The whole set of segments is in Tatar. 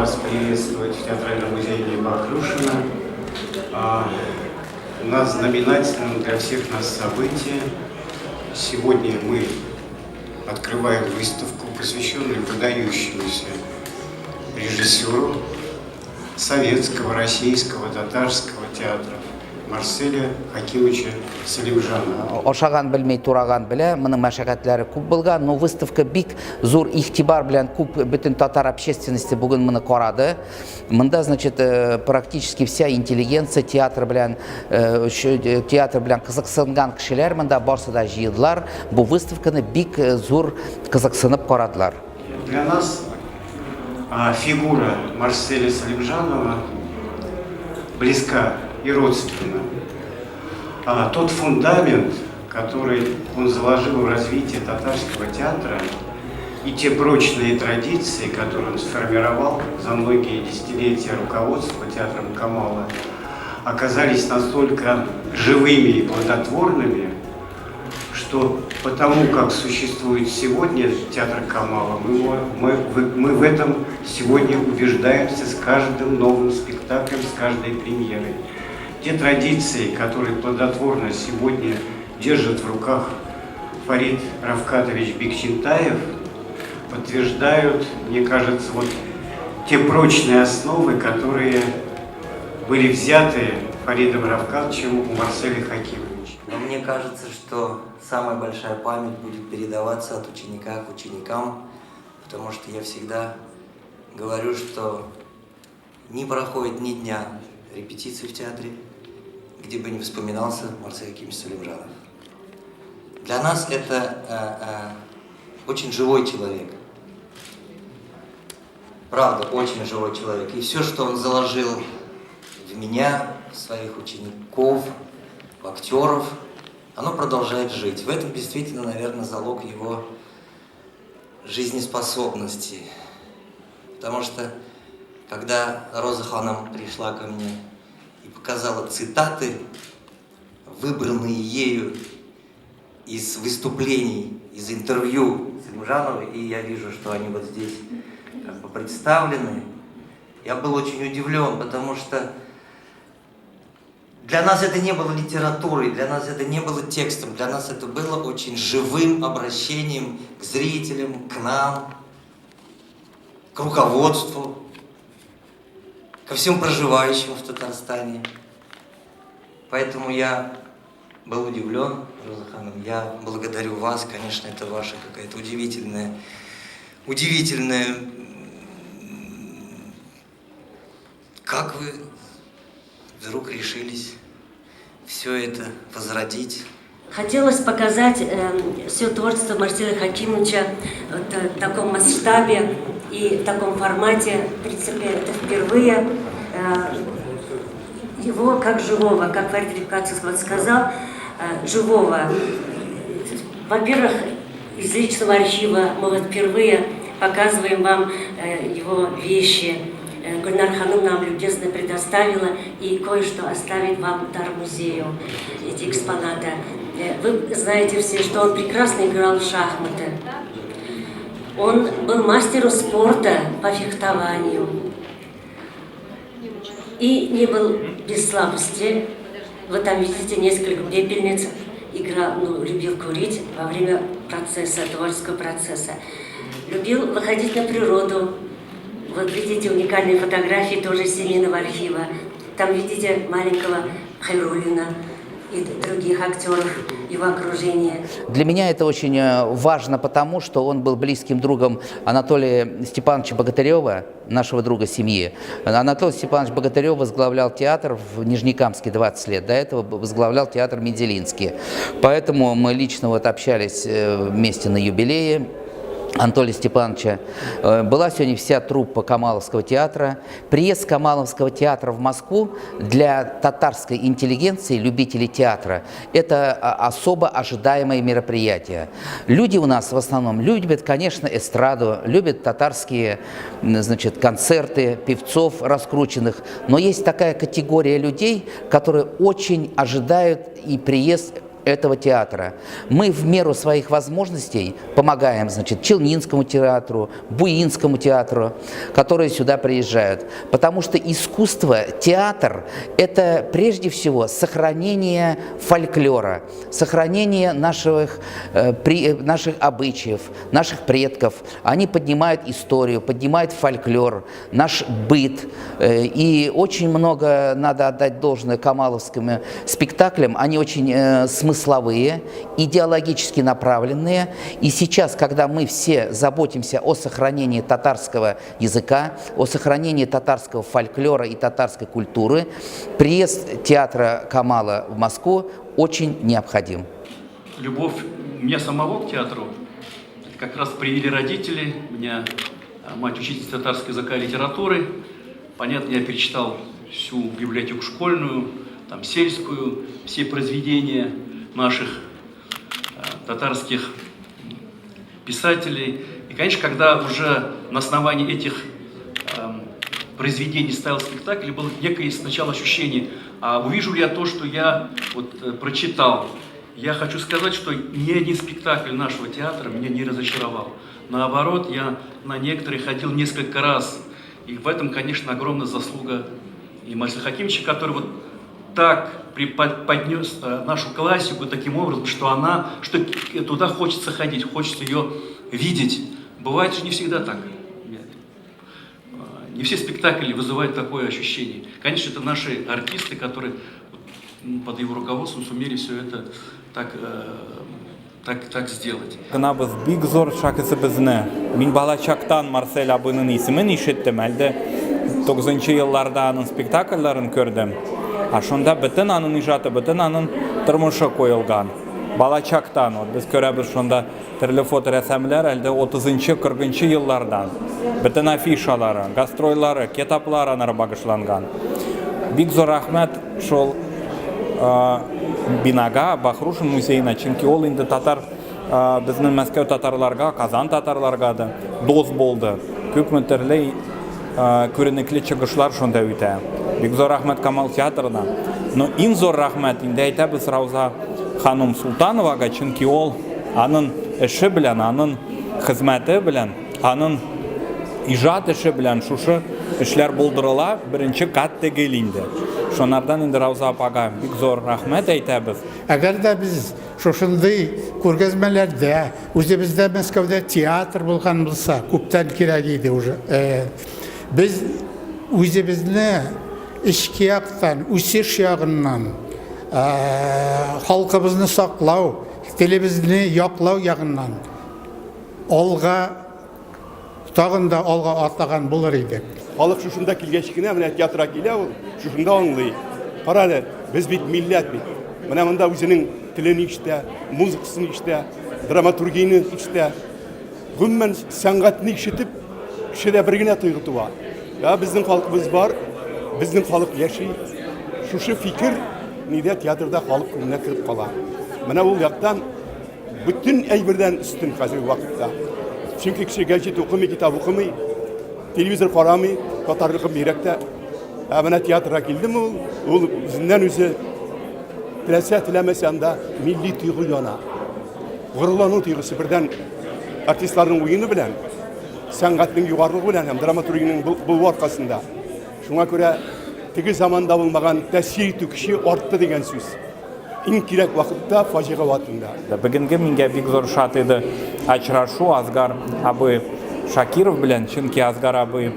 вас приветствовать в Театральном музее имени Бахрушина. На знаменательном для всех нас событии. Сегодня мы открываем выставку, посвященную выдающемуся режиссеру советского, российского, татарского театров Марселя Хакимовича Салимжанова. Ашаган белми, тураган белә, моның мәшәкатьләре күп булган, но выставка бик зур игътибар белән күп бөтен татар общественности бүген моны карады. Монда, значит, практически вся интеллигенция театр белән театр белән кызыксынган кешеләр монда барсы да җыелдылар. Бу выставканы бик зур кызыксынып карадылар. Для нас фигура Марселя Салимжанова близка и родственна. А тот фундамент, который он заложил в развитие татарского театра, и те прочные традиции, которые он сформировал за многие десятилетия руководства театром Камала, оказались настолько живыми и плодотворными, что потому, как существует сегодня театр Камала, мы в этом сегодня убеждаемся с каждым новым спектаклем, с каждой премьерой. Те традиции, которые плодотворно сегодня держит в руках Фарид Рафкатович Бикчентаев, подтверждают, мне кажется, вот те прочные основы, которые были взяты Фаридом Рафкатовичем у Марселя Хакимовича. Но мне кажется, что самая большая память будет передаваться от ученика к ученикам, потому что я всегда говорю, что не проходит ни дня репетиции в театре, где бы не вспоминался Марсель Хакимович Салимжанов. Для нас это очень живой человек. Правда, очень живой человек. И все, что он заложил в меня, в своих учеников, в актеров, оно продолжает жить. В этом действительно, наверное, залог его жизнеспособности. Потому что, когда Роза Ханым пришла ко мне и показала цитаты, выбранные ею из выступлений, из интервью Салимжанова, и я вижу, что они вот здесь как бы представлены, я был очень удивлен, потому что для нас это не было литературой, для нас это не было текстом, для нас это было очень живым обращением к зрителям, к нам, к руководству, ко всем проживающим в Татарстане. Поэтому я был удивлен, Роза Ханым. Я благодарю вас, конечно, это ваша какая-то удивительная, удивительная... Как вы вдруг решились все это возродить? Хотелось показать все творчество Марселя Хакимовича в таком масштабе и в таком формате. В принципе, это впервые. Его как живого, как Фарид Рифкатович сказал, живого. Во-первых, из личного архива мы вот впервые показываем вам его вещи. Гульнар Ханым нам любезно предоставила и кое-что оставит вам в дар музею, эти экспонаты. Вы знаете все, что он прекрасно играл в шахматы. Он был мастером спорта по фехтованию. И не был без слабости. Вы там видите несколько пепельниц. Играл, любил курить во время процесса, творческого процесса. Любил выходить на природу. Вот видите уникальные фотографии тоже семейного архива. Там видите маленького Хайруллина и других актеров его окружения. Для меня это очень важно, потому что он был близким другом Анатолия Степановича Богатырева, нашего друга семьи. Анатолий Степанович Богатырев возглавлял театр в Нижнекамске 20 лет, до этого возглавлял театр Мензелинский. Поэтому мы лично вот общались вместе на юбилее Анатолия Степановича. Была сегодня вся труппа Камаловского театра. Приезд Камаловского театра в Москву для татарской интеллигенции, любителей театра, это особо ожидаемое мероприятие. Люди у нас в основном любят, конечно, эстраду, любят татарские, значит, концерты, певцов раскрученных. Но есть такая категория людей, которые очень ожидают и приезд этого театра. Мы в меру своих возможностей помогаем, значит, Челнинскому театру, Буинскому театру, которые сюда приезжают. Потому что искусство, театр – это прежде всего сохранение фольклора, сохранение наших обычаев, наших предков. Они поднимают историю, поднимают фольклор, наш быт. И очень много надо отдать должное камаловским спектаклям. Они очень смысловые, идеологически направленные. И сейчас, когда мы все заботимся о сохранении татарского языка, о сохранении татарского фольклора и татарской культуры, приезд театра Камала в Москву очень необходим. Любовь у меня самого к театру как раз привили родители. У меня мать учительница татарского языка и литературы. Понятно, я перечитал всю библиотеку школьную, там сельскую, все произведения наших татарских писателей. И, конечно, когда уже на основании этих произведений ставил спектакль, было некое сначала ощущение, а увижу ли я то, что я вот прочитал. Я хочу сказать, что ни один спектакль нашего театра меня не разочаровал. Наоборот, я на некоторые ходил несколько раз. И в этом, конечно, огромная заслуга и Марселя Хакимовича, который вот так преподнес нашу классику таким образом, что что туда хочется ходить, хочется ее видеть. Бывает же не всегда так. Не все спектакли вызывают такое ощущение. Конечно, это наши артисты, которые под его руководством сумели все это так сделать. Кынабыз бик зур шәхесебезне. Мин балачактан Марсель абыйның исемен ишеттем. Әлдә 90 елларда аның спектакльләрен күрдем. А шунда бөтен аның иҗаты, бөтен аның тормышы куелган. Балачактан вот без күрәбез шунда төрле фоторәсемләр әлдә 30-40 еллардан. Бөтен афишалары, гастрольлары, китаплары анара багышланган. Бик зур рәхмәт шул бинага, Бахрушин музеена, чөнки ул инде татар безнең Мәскәү татарларга, Казан татарларга да дус булды. Күпме төрле күренекле чыгышлар шунда үтә. Бик зур рәхмәт Камал театрына. Но иң зур рәхмәт инде әйтәбез Рауза ханым Султановага, чөнки ул аның эше белән, аның хезмәте белән, аның иҗат эше белән шушы эшләр булдырыла, беренче кат түгел инде. Шунардан инде Рауза апага бик зур рәхмәт әйтәбез. Әгәр дә без шушындый күргәзмәләрдә, үзебездә Мәскәүдә театр булган булса, күптән кирәк иде уже. Без үзебезне эчке яктан, үсеш ягыннан, халкыбызны саклау, телебезне яклау ягыннан алга, тагын да алга атлаган булыр идек. Халык шушында килгәч кенә менә театрга килә ул, шушында аңлый. Кара әле, без бит милләт бит. Менә монда үзенең телен ишетә, музыкасын ишетә, драматургияне ишетә. Гомумән сәнгатьне ишетеп, кешедә бер генә тойгы туа. Я безнең халкыбыз бар, безнең халык яши. Шушы фикер нидә театрда халык күңеленә кереп кала. Менә ул яктан бөтен әйбердән өстен хәзерге вакытта. Чөнки кеше газет укымый, китап укымый, телевизор карамый, татарлыкы бигрәк тә. Ә менә театрга килдеме ул, ул үзеннән үзе теләсә теләмәсә анда милли тойгы яна. Горурлану тойгысы бердән артистларның уены белән, сәнгатьнең югарылыгы белән һәм драматургиянең булуы аркасында. Шуңа күрә теге заманда булмаган тәэсир итү көче артты дигән сүз. Иң кирәк вакытта, фаҗига вакытында. Бүгенге миңа бик зур шат иде очрашу Асгар абый Шакиров белән, чөнки Асгар абый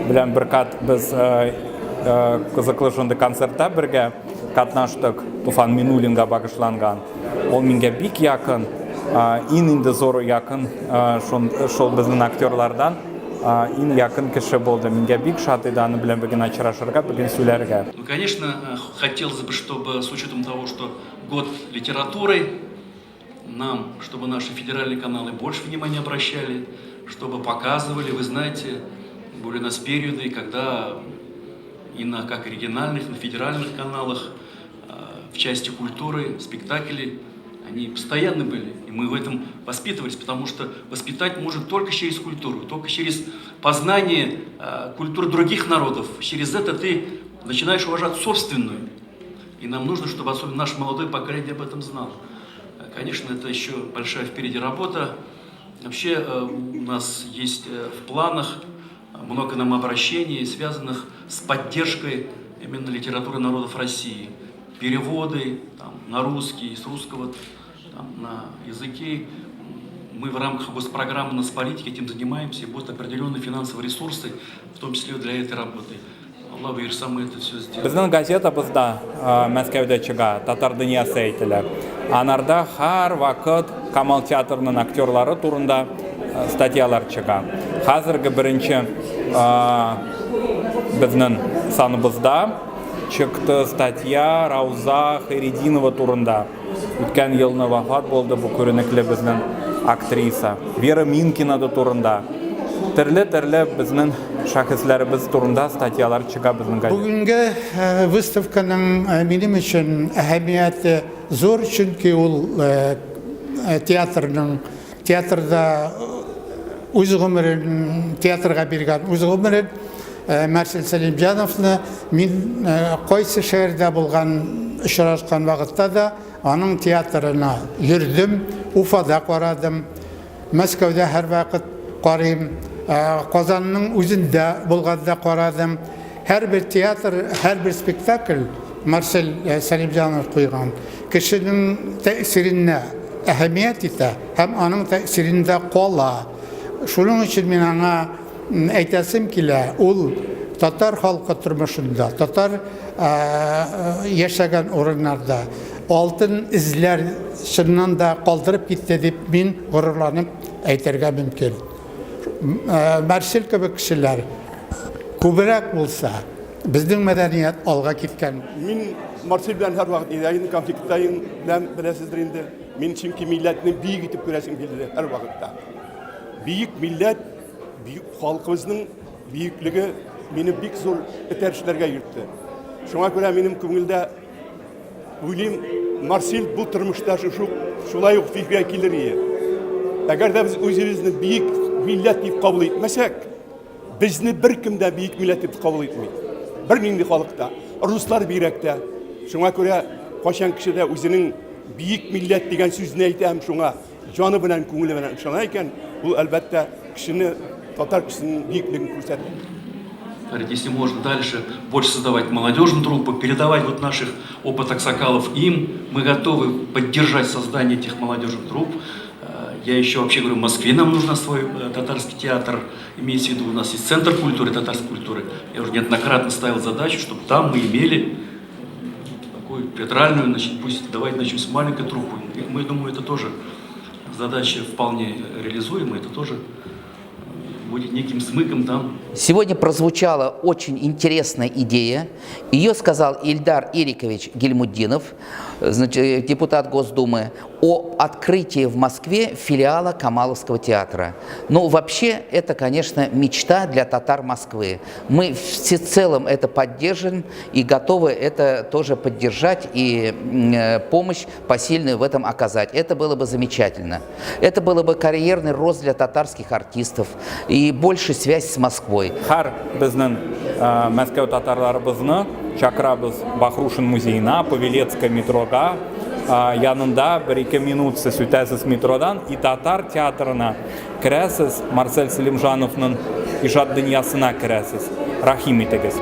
белән бер кат без кызыклы шундый концертта бергә катнаштык, Туфан Минуллинга багышланган. Ул миңа бик якын, иң инде зур якын шул безнең актерлардан иң якын кеше булды. Миңа бик шат иде аны белән бүген очрашырга, бүген сөйләргә. Ну, конечно, хотелось бы, чтобы с учетом того, что год литературы, нам, чтобы наши федеральные каналы больше внимания обращали, чтобы показывали, вы знаете, были у нас периоды, когда и на как региональных, на федеральных каналах в части культуры, спектакли, они постоянно были, и мы в этом воспитывались, потому что воспитать может только через культуру, только через познание культуры других народов. Через это ты начинаешь уважать собственную. И нам нужно, чтобы особенно наше молодое поколение об этом знало. Конечно, это еще большая впереди работа. Вообще у нас есть в планах много нам обращений, связанных с поддержкой именно литературы народов России. Переводы там, на русский, с русского там, на языки. Мы в рамках госпрограммы «Нацполитики» этим занимаемся, и будут определенные финансовые ресурсы, в том числе для этой работы. Алла боерса, мы это все сделаем. Безнең газетабыз да Мәскәүдә чыга, Татар дөньясы әйтелә. Анарда һәрвакыт Камал театрының актерлары турында статьялар чыга. Хәзерге беренче безнең саныбызда чыкты статья Рауза Хәйретдинова турында. Үткән елны вафат булды бу күренекле безнең актриса. Вера Минкина да турында. Төрле-төрле безнең шәхесләребез турында статьялар чыга безнең газетада. Бүгенге э, выставканың э, минем өчен әһәмияте зур, чөнки ул э, театрның театрда үз гомерен театрга биргән үз гомерен Марсель Сәлимҗановны мин кайсы шәһәрдә булган очрашкан вакытта да аның театрына йөрдем, Уфада карадым, Мәскәүдә һәрвакыт карыйм, Казанның үзендә булганда карадым. Һәрбер театр, һәрбер спектакль Марсель Сәлимҗанов куйган кешенең тәэсиренә әһәмият итә һәм аның тәэсирендә кала. Шуның өчен мин аңа әйтәсем килә, ул татар халкы тормышында, татар яшәгән урыннарда алтын эзләр чыннан да калдырып китте дип мин горурланып әйтергә мөмкин. Марсель кебек кешеләр күбрәк булса, безнең мәдәният алга киткән. Мин Марсель белән һәрвакыт идәен, конфликттаен белән беләсездер инде. Мин чөнки милләтне бөек итеп күрәсем килде һәрвакытта. Бөек милләт, бөек халкыбызның бөеклеге мине бик зур этәрешләргә йөртте. Шуңа күрә минем күңелдә уйлыйм, Марсель бу тормышта шушы шулай ук фикергә килер ие. Әгәр дә без үзебезне бөек милләт дип кабул итмәсәк, безне беркем дә бөек милләт дип кабул итми. Бернинди халык та. Руслар бигрәк тә. Шуңа күрә кайчан кеше дә үзенең бөек милләт дигән сүзне әйтә һәм шуңа җаны белән, күңеле белән ышана икән, ул әлбәттә кешене, татар кешесенең бөеклеген күрсәтә. Говорит, если можно дальше больше создавать молодежную труппу, передавать вот наших опыт аксакалов им, мы готовы поддержать создание этих молодежных трупп. Я еще вообще говорю, в Москве нам нужно свой татарский театр, имеется в виду, у нас есть Центр культуры, татарской культуры. Я уже неоднократно ставил задачу, чтобы там мы имели такую театральную, значит, пусть давайте начнем с маленькой труппы. Мы, думаю, это тоже задача вполне реализуемая, это тоже будет неким смыком там. Сегодня прозвучала очень интересная идея. Ее сказал Ильдар Ирикович Гильмутдинов, значит, депутат Госдумы, о открытии в Москве филиала Камаловского театра. Ну, вообще, это, конечно, мечта для татар Москвы. Мы всецелом это поддержим и готовы это тоже поддержать и помощь посильную в этом оказать. Это было бы замечательно. Это было бы карьерный рост для татарских артистов и больше связь с Москвой. Һәр безнең Мәскәү татарларыбызны чакырабыз Бахрушин музеена, Павелецкая метрога янында бер-ике минут сез үтәсез метродан и татар театрына керәсез, Марсель Сәлимҗановның иҗат дөньясына керәсез. Рәхим итегез.